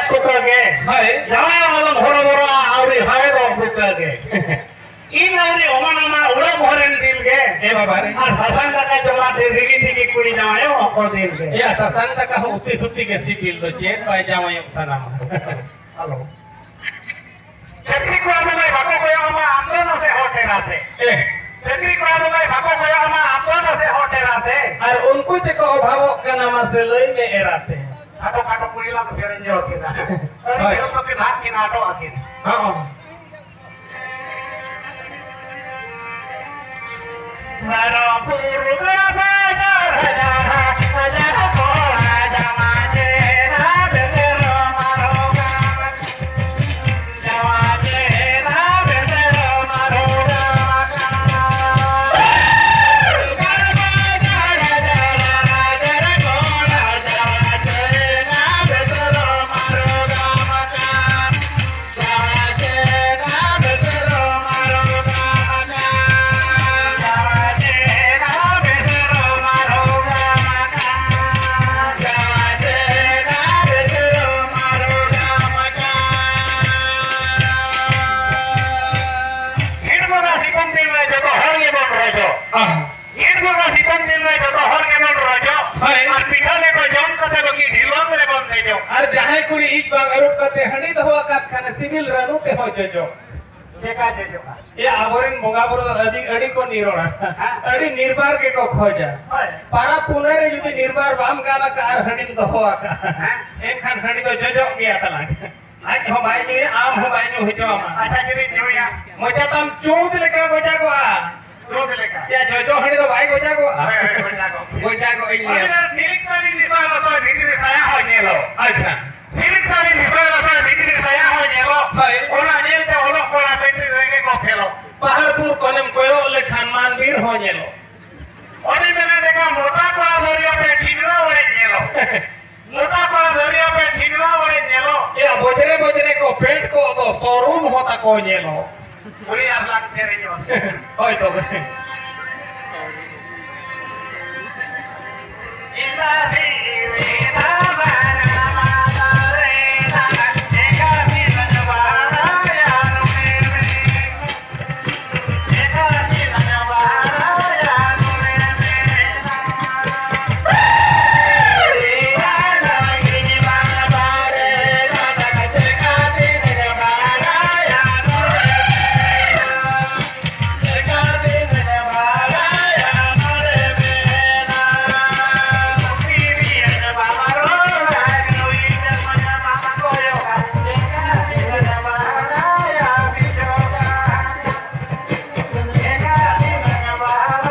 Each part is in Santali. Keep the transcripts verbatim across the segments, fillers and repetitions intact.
ᱛᱩᱠᱟᱹ ᱜᱮ᱾ ᱦᱳᱭ᱾ ᱡᱟᱶᱟᱭ ᱟᱞᱚᱢ ᱦᱚᱨᱚᱵᱚᱨᱚᱜᱼᱟ, ᱟᱹᱣᱨᱤ ᱦᱟᱣᱮᱫᱚᱜ ᱵᱩᱠᱟᱹ ᱜᱮ᱾ ᱤᱧ ᱟᱹᱣᱨᱤ ᱚᱢᱚᱱ ᱟᱢᱟ ᱩᱲᱟᱹ ᱵᱚᱦᱚᱨᱮᱢ ᱫᱤᱞ ᱜᱮ᱾ ᱮ ᱵᱟᱵᱟ ᱨᱮ᱾ ᱟᱨ ᱥᱟᱥᱟᱝ ᱫᱟᱠᱟ ᱡᱚᱢᱟ ᱰᱷᱮᱨ ᱨᱤᱜᱤ ᱛᱤᱜᱤ ᱠᱩᱲᱤ ᱡᱟᱶᱟᱭᱚᱜ ᱚᱠᱚ ᱫᱤᱞ ᱜᱮ᱾ ᱮᱭᱟ, ᱥᱟᱥᱟᱝ ᱫᱟᱠᱟ ᱦᱚᱸ ᱩᱛᱤ ᱥᱩᱛᱤ ᱜᱮ ᱥᱤᱵᱤᱞ ᱫᱚ, ᱪᱮᱫ ᱵᱟᱭ ᱡᱟᱶᱟᱭᱚᱜ ᱥᱟᱱᱟᱢᱟ? ᱦᱮᱞᱳ᱾ ᱪᱟᱹᱠᱨᱤ ᱠᱚᱲᱟ ᱫᱚ ᱢᱟᱹᱭ ᱵᱟᱠᱚ ᱠᱚᱭᱚᱜ ᱟᱢᱟ, ᱟᱢ ᱫᱚ ᱱᱟᱥᱮ ᱦᱚᱲ ᱰᱮᱨᱟ ᱛᱮ᱾ ᱮ᱾ ᱪᱟᱹᱠᱨᱤ ᱠᱚᱲᱟ ᱫᱚ ᱢᱟᱹᱭ ᱵᱟᱠᱚ ᱠᱚᱭᱚᱜ ᱟᱢᱟ, ᱟᱢ ᱫᱚ ᱱᱟᱥᱮ ᱦᱚᱲ ᱰᱮᱨᱟ ᱛᱮ᱾ ᱟᱨ ᱩᱱᱠᱩ ᱪᱮᱫ ᱠᱚ ᱚᱵᱷᱟᱵᱚᱜ ᱠᱟᱱᱟ, ᱢᱟᱥᱮ ᱞᱟᱹᱭ ᱢᱮ ᱮᱨᱟ ᱛᱮ᱾ ᱟᱫᱚ ᱠᱟᱴᱚ ᱠᱩᱲᱤ ᱞᱟᱝ ᱥᱮᱨᱮᱧ ᱧᱚᱜ ᱠᱮᱫᱟ᱾ ᱟᱹᱰᱤ ᱦᱳᱭ᱾ ᱡᱷᱟᱹᱞ ᱫᱚᱠᱤᱱ ᱦᱟᱸᱜ ᱠᱤᱱ ᱟᱴᱚᱜ ᱟᱹᱠᱤᱱ᱾ ᱦᱚᱸ᱾ ᱦᱮᱸ᱾ ᱡᱷᱮᱸᱴ ᱵᱚᱸᱜᱟ ᱥᱤᱛᱩᱝ ᱫᱤᱱ ᱨᱮ ᱡᱚᱛᱚ ᱦᱚᱲ ᱜᱮᱵᱚᱱ ᱨᱚᱡᱚᱜ᱾ ᱟᱦ᱾ ᱡᱷᱮᱸᱴ ᱵᱚᱸᱜᱟ ᱥᱤᱛᱩᱝ ᱫᱤᱱ ᱨᱮ ᱡᱚᱛᱚ ᱦᱚᱲ ᱜᱮᱵᱚᱱ ᱨᱚᱡᱚᱜ᱾ ᱦᱳᱭ᱾ ᱟᱨ ᱯᱤᱴᱷᱟᱹ ᱞᱮᱴᱚ ᱡᱚᱢ ᱠᱟᱛᱮ ᱵᱟᱹᱠᱤ ᱰᱷᱤᱞᱣᱟᱹᱝ ᱨᱮᱵᱚᱱ ᱫᱮᱡᱚᱜ᱾ ᱟᱨ ᱡᱟᱦᱟᱸᱭ ᱠᱩᱲᱤ ᱤᱡ ᱵᱟᱝ ᱟᱹᱨᱩᱵ ᱠᱟᱛᱮ ᱦᱟᱺᱰᱤ ᱫᱚᱦᱚ ᱟᱠᱟᱫ ᱠᱷᱟᱱ ᱥᱤᱵᱤᱞ ᱨᱟᱹᱱᱩ ᱛᱮᱦᱚᱸ ᱡᱚᱡᱚᱜ᱾ ᱪᱮᱠᱟ ᱡᱚᱡᱚᱜᱼᱟ? ᱮ, ᱟᱵᱚᱨᱮᱱ ᱵᱚᱸᱜᱟ ᱵᱩᱨᱩ ᱫᱚ ᱟᱹᱰᱤ, ᱟᱹᱰᱤ ᱠᱚ ᱱᱤᱨᱚᱲᱟ᱾ ᱦᱮᱸ᱾ ᱟᱹᱰᱤ ᱱᱤᱨᱵᱟᱨ ᱜᱮᱠᱚ ᱠᱷᱚᱡᱟ᱾ ᱦᱳᱭ᱾ ᱯᱟᱨᱟᱵᱽ ᱯᱩᱱᱟᱹᱭ ᱨᱮ ᱡᱩᱫᱤ ᱱᱤᱨᱵᱟᱨ ᱵᱟᱢ ᱜᱟᱱ ᱟᱠᱟᱫ ᱟᱨ ᱦᱟᱺᱰᱤᱢ ᱫᱚᱦᱚ ᱟᱠᱟᱫ, ᱦᱮᱸ᱾ ᱮᱱᱠᱷᱟᱱ ᱦᱟᱺᱰᱤ ᱫᱚ ᱡᱚᱡᱚᱜ ᱜᱮᱭᱟ ᱛᱟᱞᱟᱝ᱾ ᱟᱡ ᱦᱚᱸ ᱵᱟᱭ ᱧᱩᱭᱟ, ᱟᱢ ᱦᱚᱸ ᱵᱟᱭ ᱧᱩ ᱦᱚᱪᱚ ᱟᱢᱟ᱾ ᱟᱪᱪᱷᱟ, ᱡᱩᱫᱤ ᱧᱩᱭᱟ? ᱢᱚᱪᱟ ᱛᱟᱢ ᱪᱩᱸᱫ ᱞᱮᱠᱟ ᱜᱚᱡᱟᱜᱚᱜᱼᱟ᱾ ᱪᱩᱸᱫ ᱞᱮᱠᱟ? ᱪᱮ ᱡᱚᱡᱚ ᱦᱟᱺᱰᱤ ᱫᱚ ᱵᱟᱭ ᱜᱚᱡᱟᱜᱚᱜᱼᱟ? ᱦᱳᱭ, ᱦᱳᱭ, ᱜᱚᱡᱟᱜᱚᱜ᱾ ᱜᱚᱡᱟᱜᱚᱜ ᱤᱧ ᱞᱟᱹᱭᱟ᱾ ᱟᱪᱪᱷᱟ, ᱥᱤᱞᱤᱠ ᱥᱟᱹᱲᱤ ᱞᱤᱯᱟᱹ ᱞᱚᱥᱚᱫ ᱵᱷᱤᱛᱨᱤ ᱥᱟᱭᱟ ᱦᱚᱸ ᱧᱮᱞᱚᱜ᱾ ᱟᱪᱪᱷᱟ᱾ ᱥᱤᱞᱤᱠ ᱥᱟᱹᱲᱤ ᱞᱤᱯᱟᱹ ᱞᱚᱥᱚᱫ ᱵᱷᱤᱛᱨᱤ ᱥᱟᱭᱟ ᱦᱚᱸ ᱧᱮᱞᱚᱜ᱾ ᱦᱳᱭ᱾ ᱚᱱᱟ ᱧᱮᱞᱛᱮ ᱚᱞᱚᱜ ᱠᱚᱲᱟ ᱵᱷᱤᱛᱨᱤ ᱨᱮᱜᱮ ᱠᱚ ᱯᱷᱮᱞᱚᱜ᱾ ᱯᱟᱦᱟᱲᱯᱩᱨ ᱠᱷᱚᱱᱮᱢ ᱠᱚᱭᱚᱜ ᱞᱮᱠᱷᱟᱱ ᱢᱟᱱᱵᱤᱨ ᱦᱚᱸ ᱧᱮᱞᱚᱜ᱾ ᱚᱱᱮ ᱢᱮᱱᱟ ᱞᱮᱠᱟ ᱢᱚᱴᱟ ᱠᱚᱲᱟ ᱫᱷᱟᱹᱨᱭᱟᱹ ᱯᱮ ᱴᱷᱤᱠᱨᱟ ᱚᱲᱮᱡ ᱧᱮᱞᱚᱜ᱾ ᱢᱚᱴᱟ ᱠᱚᱲᱟ ᱫᱷᱟᱹᱨᱭᱟᱹ ᱯᱮ ᱴᱷᱤᱠᱨᱟ ᱚᱲᱮᱡ ᱧᱮᱞᱚᱜ᱾ ᱮᱭᱟ, ᱵᱚᱡᱽᱨᱮ ᱵᱚᱡᱽᱨᱮ ᱠᱚ ᱯᱮᱱᱴ ᱠᱚ ᱫᱚ ᱥᱳᱨᱩᱢ ᱦᱚᱸ ᱛᱟᱠᱚ ᱧᱮᱞᱚᱜ᱾ ᱠᱩᱲᱤ ᱟᱨ ᱞᱟᱝ ᱥᱮᱨᱮᱧᱚᱜ᱾ ᱦᱳᱭ ᱛᱚᱵᱮ᱾ ᱤᱱᱟ ᱫᱷᱤᱨᱤ ᱫᱷᱟᱨᱟ ᱢᱟᱞᱟ ᱨᱮ᱾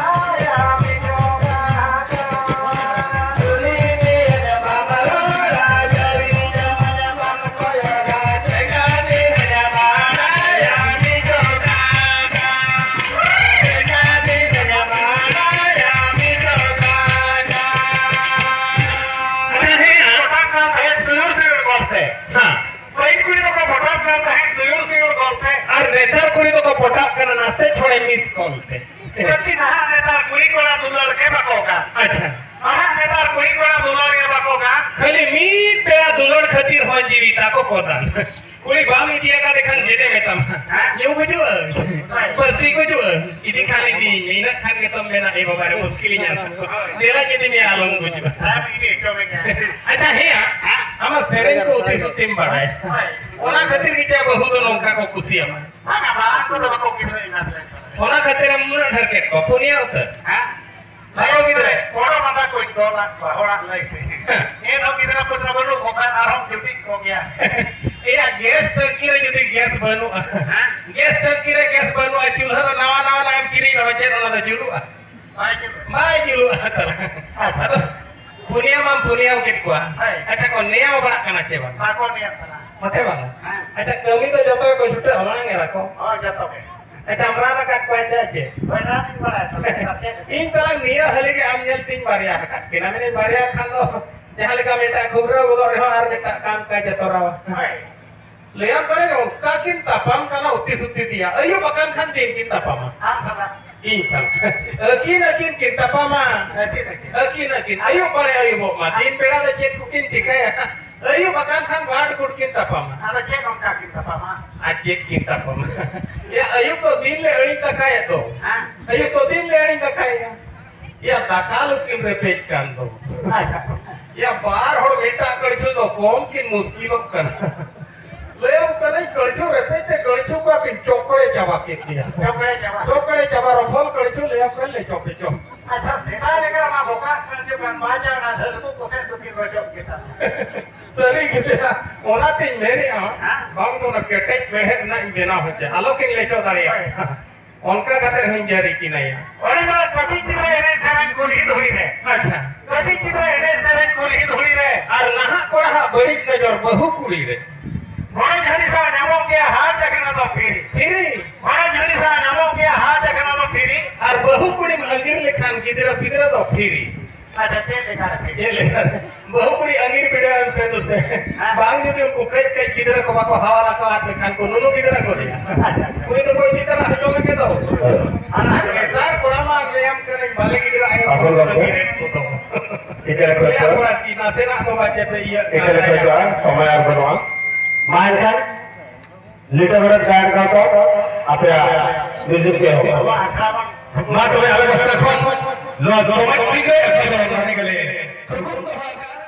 ᱠᱚᱫᱟᱱ᱾ ᱠᱩᱲᱤ ᱵᱟᱢ ᱤᱫᱤ ᱟᱠᱟᱫᱮ ᱠᱷᱟᱱ ᱪᱮᱫ ᱮ ᱢᱮᱛᱟᱢᱟ? ᱧᱩ ᱜᱩᱡᱩᱜᱼᱟ, ᱯᱟᱹᱥᱤ ᱜᱩᱡᱩᱜᱼᱟ, ᱤᱫᱤ ᱠᱷᱟᱱ ᱤᱫᱤᱭᱤᱧ ᱢᱮ, ᱤᱱᱟᱹᱜ ᱠᱷᱟᱱ ᱜᱮᱛᱚᱢ ᱢᱮᱱᱟ, "ᱮ ᱵᱟᱵᱟ ᱨᱮ, ᱢᱩᱥᱠᱤᱞᱤᱧ ᱟᱱ ᱛᱟᱠᱚ, ᱫᱮᱞᱟᱧ ᱤᱫᱤ ᱢᱮᱭᱟ, ᱟᱞᱚᱢ ᱜᱩᱡᱩᱜᱼᱟ᱾" ᱟᱪᱪᱷᱟ, ᱦᱮᱸᱭᱟ, ᱟᱢᱟᱜ ᱥᱮᱨᱮᱧ ᱠᱚ ᱩᱛᱤ ᱥᱩᱛᱤᱢ ᱵᱟᱲᱟᱭ, ᱚᱱᱟ ᱠᱷᱟᱹᱛᱤᱨ ᱜᱮ ᱪᱮ ᱵᱟᱹᱦᱩ ᱫᱚ ᱱᱚᱝᱠᱟ ᱠᱚ ᱠᱩᱥᱤᱭᱟᱢᱟ᱾ ᱵᱟᱝᱟ, ᱵᱟᱝ, ᱩᱱᱠᱩ ᱫᱚ ᱵᱟᱠᱚ ᱠᱤᱥᱟᱹᱲ ᱮᱱᱟ ᱥᱮ᱾ ᱚᱱᱟ ᱠᱷᱟᱹᱛᱤᱨ ᱮᱢ ᱩᱱᱟᱹᱜ ᱰᱷᱮᱨ ᱠᱮᱫ ᱠᱚ, ᱯᱩᱱᱭᱟᱹ ᱩᱛᱟᱹᱨ᱾ ᱦᱮᱸ? ᱵᱟᱨᱚ ᱜᱤᱫᱽᱨᱟᱹ᱾ ᱠᱚᱲᱟ ᱢᱟᱸᱫᱟ ᱠᱚᱧ ᱫᱚᱞ ᱟᱫ ᱠᱚᱣᱟ, ᱦᱚᱲᱟᱜ ᱞᱟᱹᱭ ᱛᱮ᱾ ᱮᱱᱦᱚᱸ ᱜᱤᱫᱽᱨᱟᱹ ᱯᱤᱫᱽᱨᱟᱹ ᱵᱟᱹᱱᱩᱜ ᱠᱚ ᱠᱷᱟᱱ ᱟᱨᱦᱚᱸ ᱡᱩᱴᱤᱡ ᱠᱚ ᱜᱮᱭᱟ᱾ ᱮᱭᱟ, ᱜᱮᱥ ᱴᱟᱝᱠᱤ ᱨᱮ ᱡᱩᱫᱤ ᱜᱮᱥ ᱵᱟᱹᱱᱩᱜᱼᱟ, ᱦᱮᱸ? ᱜᱮᱥ ᱴᱟᱝᱠᱤ ᱨᱮ ᱜᱮᱥ ᱵᱟᱹᱱᱩᱜᱼᱟ, ᱪᱩᱞᱦᱟᱹ ᱫᱚ ᱱᱟᱣᱟ ᱱᱟᱣᱟ ᱞᱟᱝ ᱠᱤᱨᱤᱧ ᱨᱮᱦᱚᱸ ᱪᱮᱫ ᱚᱱᱟ ᱫᱚ ᱡᱩᱞᱩᱜᱼᱟ? ᱵᱟᱭ ᱡᱩᱞᱩᱜᱼᱟ᱾ ᱵᱟᱭ ᱡᱩᱞᱩᱜᱼᱟ ᱛᱟᱞᱟ᱾ ᱟᱫᱚ ᱯᱩᱱᱭᱟᱹ ᱢᱟᱢ ᱯᱩᱱᱭᱟᱹ ᱠᱮᱫ ᱠᱚᱣᱟ᱾ ᱦᱳᱭ᱾ ᱟᱪᱪᱷᱟ, ᱠᱚ ᱱᱮᱭᱟᱣ ᱵᱟᱲᱟᱜ ᱠᱟᱱᱟ ᱪᱮ ᱵᱟᱝ? ᱵᱟᱠᱚ ᱱᱮᱭᱟᱜ ᱠᱟᱱᱟ᱾ ᱢᱚᱛᱮ ᱵᱟᱝ? ᱦᱮᱸ᱾ ᱟᱪᱪᱷᱟ, ᱠᱟᱹᱢᱤ ᱫᱚ ᱡᱚᱛᱚ ᱜᱮᱠᱚ ᱪᱷᱩᱴᱟᱹᱜᱼᱟ, ᱵᱟᱝ ᱮᱨᱟ ᱠᱚ? ᱦᱳᱭ, ᱡᱚᱛᱚ ᱜᱮ᱾ ᱟᱪᱪᱷᱟ, ᱟᱢ ᱨᱟᱱ ᱟᱠᱟᱫ ᱠᱚᱣᱟ ᱪᱮ ᱪᱮᱫ? ᱦᱳᱭ, ᱨᱟᱱ ᱤᱧ ᱵᱟᱲᱟᱭᱟ ᱛᱚᱵᱮ, ᱟᱨ ᱪᱮᱫ? ᱤᱧ ᱛᱟᱞᱟᱝ ᱱᱤᱭᱟᱹ ᱦᱟᱹᱞᱤ ᱜᱮ ᱟᱢ ᱧᱮᱞ ᱛᱤᱧ ᱵᱟᱨᱭᱟ ᱟᱠᱟᱫ ᱠᱤᱱᱟ᱾ ᱢᱮᱱᱮᱧ ᱵᱟᱨᱭᱟ ᱠᱷᱟᱱ ᱫᱚ ᱡᱟᱦᱟᱸ ᱞᱮᱠᱟ ᱢᱤᱫᱴᱟᱝ ᱠᱷᱩᱵᱨᱟᱹ ᱜᱚᱫᱚᱜ ᱨᱮᱦᱚᱸ ᱟᱨ ᱢᱤᱫᱴᱟᱝ ᱠᱟᱢ ᱠᱟᱡᱮ ᱛᱚᱨᱟᱣᱟ᱾ ᱦᱳᱭ᱾ ᱞᱟᱹᱭᱟᱢ ᱠᱟᱹᱱᱟᱹᱧ, ᱚᱱᱠᱟ ᱠᱤᱱ ᱛᱟᱯᱟᱢ ᱠᱟᱱᱟ ᱩᱛᱤ ᱥᱩᱛᱤ ᱛᱮᱭᱟ᱾ ᱟᱹᱭᱩᱵ ᱟᱠᱟᱱ ᱠᱷᱟᱱ ᱫᱤᱱ ᱠᱤᱱ ᱛᱟᱯᱟᱢᱟ᱾ ᱟᱢ ᱥᱟᱞᱟᱜ? ᱤᱧ ᱥᱟᱞᱟᱜ᱾ ᱟᱹᱠᱤᱱ, ᱟᱹᱠᱤᱱ ᱠᱤᱱ ᱛᱟᱯᱟᱢᱟ᱾ ᱟᱹᱠᱤᱱ, ᱟᱹᱠᱤᱱ᱾ ᱟᱹᱠᱤᱱ, ᱟᱹᱠᱤᱱ᱾ ᱟᱹᱭᱩᱵ ᱵᱟᱲᱮ ᱟᱹᱭᱩᱵᱚᱜ ᱢᱟ᱾ ᱫᱤᱱ ᱵᱮᱲᱟ ᱫᱚ ᱪᱮᱫ ᱠᱚᱠᱤᱱ ᱪᱤᱠᱟᱹᱭᱟ? ᱟᱹᱭᱩᱵ ᱟᱠᱟᱱ ᱠᱷᱟᱱ ᱜᱟᱰ ᱜᱩᱰ ᱠᱤᱱ ᱛᱟᱯᱟᱢᱟ᱾ ᱟᱫᱚ ᱪᱮᱫ ᱚᱱᱠᱟ ᱠᱤᱱ ᱛᱟᱯᱟᱢᱟ? ᱟᱨ ᱪᱮᱫ ᱠᱤᱱ ᱛᱟᱯᱟᱢᱟ? ᱭᱟ, ᱟᱹᱭᱩᱵ ᱫᱚ ᱫᱤᱱ ᱞᱮ ᱟᱹᱲᱤ ᱫᱟᱠᱟᱭᱮᱫ ᱫᱚ᱾ ᱦᱮᱸ᱾ ᱟᱹᱭᱩᱵ ᱫᱚ ᱫᱤᱱ ᱞᱮ ᱟᱹᱲᱤ ᱫᱟᱠᱟᱭᱮᱫᱼᱟ᱾ ᱭᱟ, ᱫᱟᱠᱟ ᱞᱩ ᱠᱤᱱ ᱨᱮᱯᱮᱡ ᱠᱟᱱ ᱫᱚ᱾ ᱟᱪᱪᱷᱟ᱾ ᱭᱟ, ᱵᱟᱨ ᱦᱚᱲ ᱢᱤᱫᱴᱟᱜ ᱠᱟᱹᱲᱪᱷᱩ ᱫᱚ ᱠᱚᱢ ᱠᱤᱱ ᱢᱩᱥᱠᱤᱞᱚᱜ ᱠᱟᱱᱟ᱾ ᱞᱟᱹᱭᱟᱢ ᱠᱟᱹᱱᱟᱹᱧ, ᱠᱟᱹᱲᱪᱷᱩ ᱨᱮᱯᱮᱡ ᱛᱮ ᱠᱟᱹᱲᱪᱷᱩ ᱠᱚ ᱟᱹᱠᱤᱱ ᱪᱚᱠᱲᱮ ᱪᱟᱵᱟ ᱠᱮᱫ ᱜᱮᱭᱟ᱾ ᱪᱚᱠᱲᱮ ᱪᱟᱵᱟ᱾ ᱪᱚᱠᱲᱮ ᱪᱟᱵᱟ, ᱨᱚᱯᱷᱚᱞ ᱠᱟᱹᱲᱪᱷᱩ ᱞᱟᱹᱭᱟᱢ ᱠᱟᱹᱱᱟᱹᱧ ᱞᱮ ᱪᱚᱯᱮ ᱪᱚᱯ᱾ ᱟᱪᱪᱷᱟ, ᱥᱮᱫᱟᱭ ᱞᱮᱠᱟ ᱚᱱᱟ ᱵᱚᱠᱟ ᱠᱟᱹᱲᱪᱷᱩ ᱵᱟᱝ ᱵᱟᱡᱟᱣ ᱮᱱᱟ, ᱰᱷᱟᱹᱞᱠᱩ ᱠᱚᱥᱮᱫ ᱫᱚᱠᱤᱱ ᱨᱚᱪᱚᱜ ᱠᱮᱫᱟ᱾ ᱥᱟᱹᱨᱤ ᱜᱮ, ᱚᱱᱟᱛᱤᱧ ᱢᱮᱱᱮᱫᱼᱟ, ᱦᱮᱸ? ᱵᱟᱝ ᱫᱚ ᱚᱱᱟ ᱠᱮᱴᱮᱡ ᱢᱮᱬᱦᱮᱫ ᱨᱮᱱᱟᱜ ᱤᱧ ᱵᱮᱱᱟᱣ ᱦᱚᱪᱚᱭᱟ, ᱟᱞᱚ ᱠᱤᱱ ᱞᱮᱪᱚ ᱫᱟᱲᱮᱭᱟᱜ᱾ ᱦᱳᱭ᱾ ᱚᱱᱠᱟ ᱠᱟᱛᱮ ᱦᱚᱸᱧ ᱡᱟᱹᱨᱤ ᱠᱤᱱᱟᱭᱟ᱾ ᱚᱱᱮ ᱢᱟ ᱠᱟᱹᱴᱤᱡ ᱜᱤᱫᱽᱨᱟᱹ ᱮᱱᱮᱡ ᱥᱮᱨᱮᱧ ᱠᱩᱞᱦᱤ ᱫᱷᱩᱲᱤ ᱨᱮ᱾ ᱟᱪᱪᱷᱟ᱾ ᱠᱟᱹᱴᱤᱡ ᱜᱤᱫᱽᱨᱟᱹ ᱮᱱᱮᱡ ᱥᱮᱨᱮᱧ ᱠᱩᱞᱦᱤ ᱫᱷᱩᱲᱤ ᱨᱮ᱾ ᱟᱨ ᱱᱟᱦᱟᱜ ᱠᱚᱲᱟ ᱦᱟᱜ ᱵᱟᱹᱲᱤᱡ ᱱᱚᱡᱚᱨ ᱵᱟᱹᱦᱩ ᱠᱩᱲᱤ ᱨᱮ᱾ ᱜᱚᱲᱚ ᱡᱷᱟᱹᱞᱤ ᱥᱟᱶ ᱧᱟᱢᱚᱜ ᱜᱮᱭᱟ ᱦᱟᱴ ᱟᱠᱟᱱᱟ ᱫᱚ ᱯᱷᱤᱨᱤ᱾ ᱯᱷᱤᱨᱤ᱾ ᱜᱚᱲᱚ ᱡᱷᱟᱹᱞᱤ ᱥᱟᱶ ᱧᱟᱢᱚᱜ ᱜᱮᱭᱟ ᱦᱟᱴ ᱟᱠᱟᱱᱟ ᱫᱚ ᱯᱷᱤᱨᱤ᱾ ᱟᱨ ᱵᱟᱹᱦᱩ ᱠᱩᱲᱤᱢ ᱟᱸᱜᱤᱨ ᱞᱮᱠᱷᱟᱱ ᱜᱤᱫᱽᱨᱟᱹ ᱯᱤᱫᱽᱨᱟᱹ ᱫᱚ ᱯᱷᱤᱨᱤ᱾ ᱟᱪᱪᱷᱟ, ᱪᱮᱫ ᱞᱮᱠᱟ ᱨᱮ? ᱪᱮᱫ ᱞᱮᱠᱟ ᱨᱮ? ᱵᱟᱹᱦᱩ ᱠᱩᱲᱤ ᱟᱸᱜᱤᱨ ᱵᱤᱰᱟᱹᱣ ᱮᱢ ᱥᱮ ᱫᱩᱥᱮ᱾ ᱦᱮᱸ᱾ ᱵᱟᱝ ᱡᱩᱫᱤ ᱩᱱᱠᱩ ᱠᱟᱹᱡ ᱠᱟᱹᱡ ᱜᱤᱫᱽᱨᱟᱹ ᱠᱚ ᱵᱟᱠᱚ ᱦᱟᱣᱟ ᱞᱟᱠᱟᱣᱟᱫ ᱞᱮᱠᱷᱟᱱ ᱠᱚ ᱱᱩᱱᱩ ᱜᱤᱫᱽᱨᱟᱹ ᱠᱚ ᱞᱟᱹᱭᱟ᱾ ᱟᱪᱪᱷᱟ, ᱟᱪᱪᱷᱟ᱾ ᱩᱱᱤ ᱫᱚ ᱠᱚ ᱤᱫᱤ ᱛᱟᱨᱟ ᱦᱚᱪᱚ ᱞᱮᱜᱮ ᱫᱚ᱾ ᱦᱮᱸ᱾ ᱟᱨ ᱱᱮᱛᱟᱨ ᱠᱚᱲᱟ ᱢᱟ ᱞᱟᱹᱭᱟᱢ ᱠᱟᱹᱱᱟᱹᱧ ᱵᱟᱞᱮ ᱜᱤᱫᱽᱨᱟᱹ ᱟᱭᱳ ᱟᱥᱚᱞ ᱠᱚ ᱜᱚᱢᱠᱮ, ᱟᱸᱜᱤᱨᱮᱫ ᱠᱚ ᱫᱚ᱾ ᱴᱷᱤᱠᱟᱹ ᱞᱮᱠᱷᱟᱱ ᱞᱟᱹᱭᱟ ᱪᱚ᱾ ᱠᱚᱲᱟ ᱠᱤ ᱱᱟᱥᱮᱱᱟᱜ ᱫᱚ ᱵᱟᱪᱮ ᱯᱮ ᱤᱭᱟᱹᱜ ᱴᱷᱤᱠᱟᱹ ᱠᱟᱱ ᱞᱮᱠᱷᱟᱱ ᱛᱟᱭᱟ᱾ ᱪᱚ, ᱥᱚᱢᱚᱭ ᱟᱨ ᱵᱟᱹᱱᱩᱜᱼᱟ᱾ ᱢᱟ ᱮᱱᱠᱷᱟᱱ ᱞᱤᱴᱟᱹ ᱜᱚᱰᱮᱛ ᱜᱟᱭᱟᱱ ᱠᱟᱱ ᱠᱚ ᱟᱯᱮᱭᱟᱜ ᱢᱤᱣᱡᱤᱠ ᱯᱮ ᱮᱦᱚᱵ᱾ ᱢᱟ ᱛᱚᱵᱮ ᱟᱞᱮ ᱯᱟᱥᱴᱟ ᱠᱷᱚᱱ ᱱᱚᱣᱟ ᱥᱚᱢᱟᱡᱽ ᱥᱤᱝᱨᱟᱹᱭ ᱟᱠᱷᱲᱟ ᱫᱚ ᱱᱚᱰᱮ ᱜᱮᱞᱮ ᱛᱷᱩᱠᱩᱢ ᱫᱚᱦᱚ ᱟᱠᱟᱫᱼᱟ᱾